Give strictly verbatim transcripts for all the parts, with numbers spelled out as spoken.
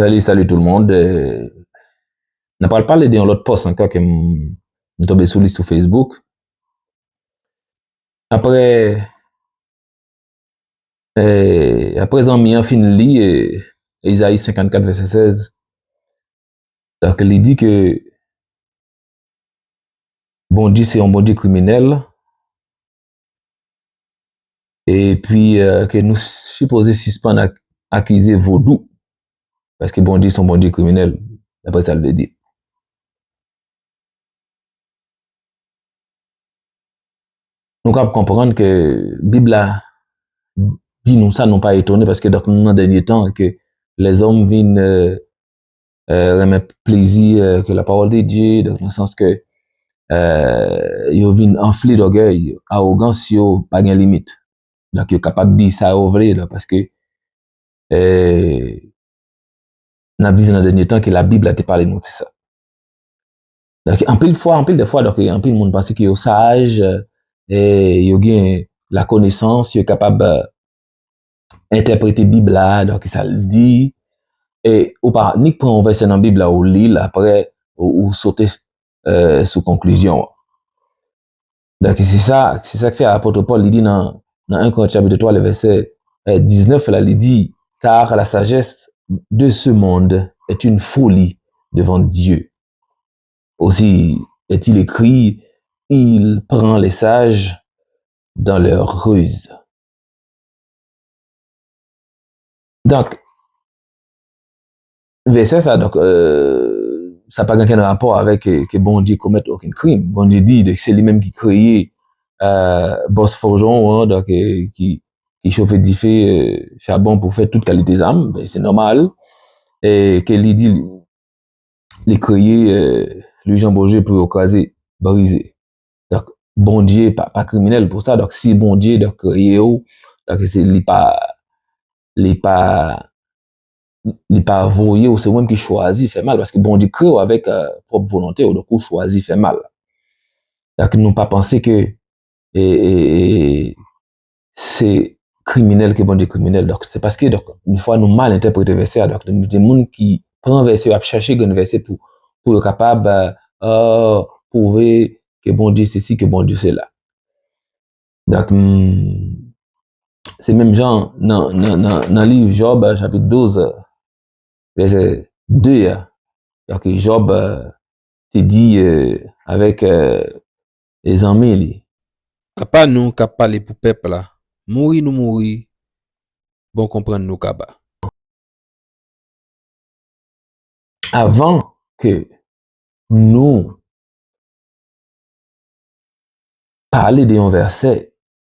Salut, salut tout le monde. Euh, n ap pral pale de yon lòt pòs ankò ke m, m tonbe sou li sou Facebook. Apre, eh, apre zanmi an fin li, eh, Ezayi senkannkat vèsè sèz, donk, li di ke Bondye se yon Bondye kriminèl, epi, eh, ke nou sipoze sispann ak-, akize vodou, paske Bondye se yon Bondye kriminèl, daprè sa l vle di. Nou kab konprann ke Bib la di nou sa, nou pa etone, paske, donk, nou nan dènye tan, ke lèzòm vin, eh, eh, renmen plezi, eh, ke la parole de Dieu, donk, nan sans ke, eh, yo vin anfle dògèy, awogans yo pa gen limit. Donk, yo kapab di sa yo vle, donk, paske, eh, n ap viv nan dènye tan ke Labib la te pale nou de sa. Donk, anpil fwa, anpil de fwa, donk, anpil moun panse ke yo saj, eh, yo gen lakonesans, yo kapab, eh, entèprete Bib la, donk, sa l di, e ou pa nik pran yon vèsè nan Bib la, ou li l, apre, ou, ou sote, eh, sou konklizyon an. Donk, se sa, se sa k fè apot Pòl, li di nan, nan en Korent chapit twa, le vèsè, eh, diznèf la, li di, car la sagesse de ce monde est une folie devant Dieu. Aussi est-il écrit, il prend les sages dans leur ruse. Donk, vèsè sa, donk, eh, sa pa gen okenn rapò avèk ke, ke Bondye komèt okenn krim. Bondye di, donk, se li menm ki kreye, eh, bòs fòjewon an, donk, eh, ki, ki chofe dife, eh, chabon pou fè tout kalite zam, ben, se nòmal, e ke li di, li kreye, eh, Louis Jean Beaujeu pou yo kraze, brize. Donk, Bondye pa, pa kriminèl pou sa. Donk, si Bondye, donk, kreye w, donk, se, li pa, li pa, li pa voye w, se ou menm ki chwazi fè mal, paske Bondye kreye w avèk, eh, pwòp volonte w, donk, ou chwazi fè mal. Donk, nou pa panse ke e, e, e se kriminèl ke Bondye kriminèl. Donk, se paske, donk, defwa nou mal entèprete vèsè a. Donk, nou gen moun ki pran vèsè yo, ap chache grenn vèsè pou, pou yo kapab, eh, eh, pwouve ke Bondye sesi, ke Bondye sela. Donk, hmm, se menm jan nan, nan, nan, nan liv Jòb, chapit douz, vèsè de a. Donk, Jòb, eh, te di, eh, avèk, eh, e zanmi li. Apa nou k ap pale pou pèp la, mouri nou mouri, bon konprann nou kaba. Avan ke nou pale de yon vèsè,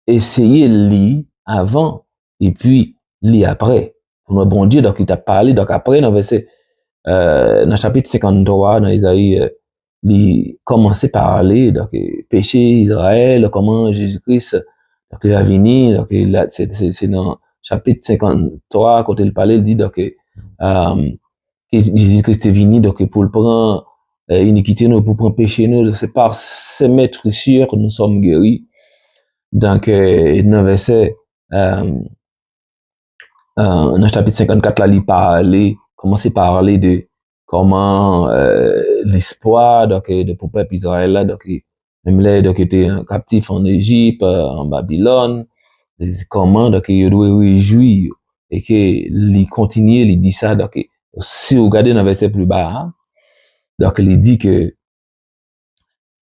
eseye li avan, epi li apre. Pou nou wè Bondye, donk, li t ap pale, donk, apre, nan vèsè, eh, nan chapit senkanntwa, nan Ezayi, eh, li kòmanse pale, donk, eh, peche Izrayèl, kòman Jezi Kris, donk, li va vini, donk, eh, la, se, se, se nan chapit senkanntwa, kote l pale, l di, donk, eh, um, ke Jezi Kris te vini, donk, pou l pran, eh, inikite nou, pou pran peche nou. C'est par ses meurtrissures nous sommes guéris. Donk, eh, nan vèsè, eh, eh, nan chapit senkannkat la, li pale, kòmanse pale de kòman, eh, lespwa, donk, eh, de pou pèp Izrayèl la, donk, eh, menm lè, donk, yo te an kaptif an Ejip, eh, an Babilòn, li di kòman, donk, yo dwe rejwi yo. E ke li kontinye, li di sa, donk, si w gade nan vèsè pli ba a, donk, li di ke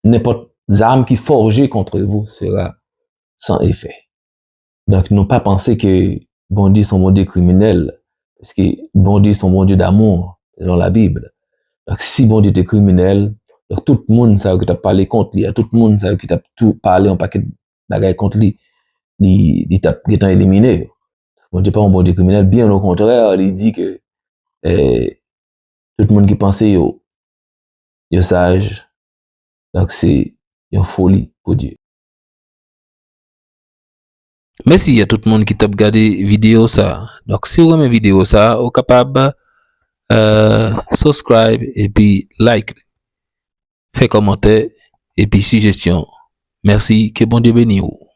n'importe zam ki forje contre vous sera sans effet. Donk, nou pa panse ke Bondye se yon Bondye kriminèl, paske Bondye se yon Bondye damou, selon Labib. Donk, si Bondye te kriminèl, donk, tout moun sa yo ki t ap pale kont li a, tout moun sa yo ki t ap tou pale yon pakèt bagay kont li, li, li t ap gentan elimine yo. Bondye pa yon Bondye kriminèl, byen okontrè, li di ke, eh, tout moun ki panse yo, yo saj, donk, se yon foli pou Dye. Mèsi a tout moun ki t ap gade videyo sa. Donk, si w renmen videyo sa, ou kapab, eh, subscribe epi like, fè kòmantè epi sijesyon. Mèsi, ke Bondye beni w.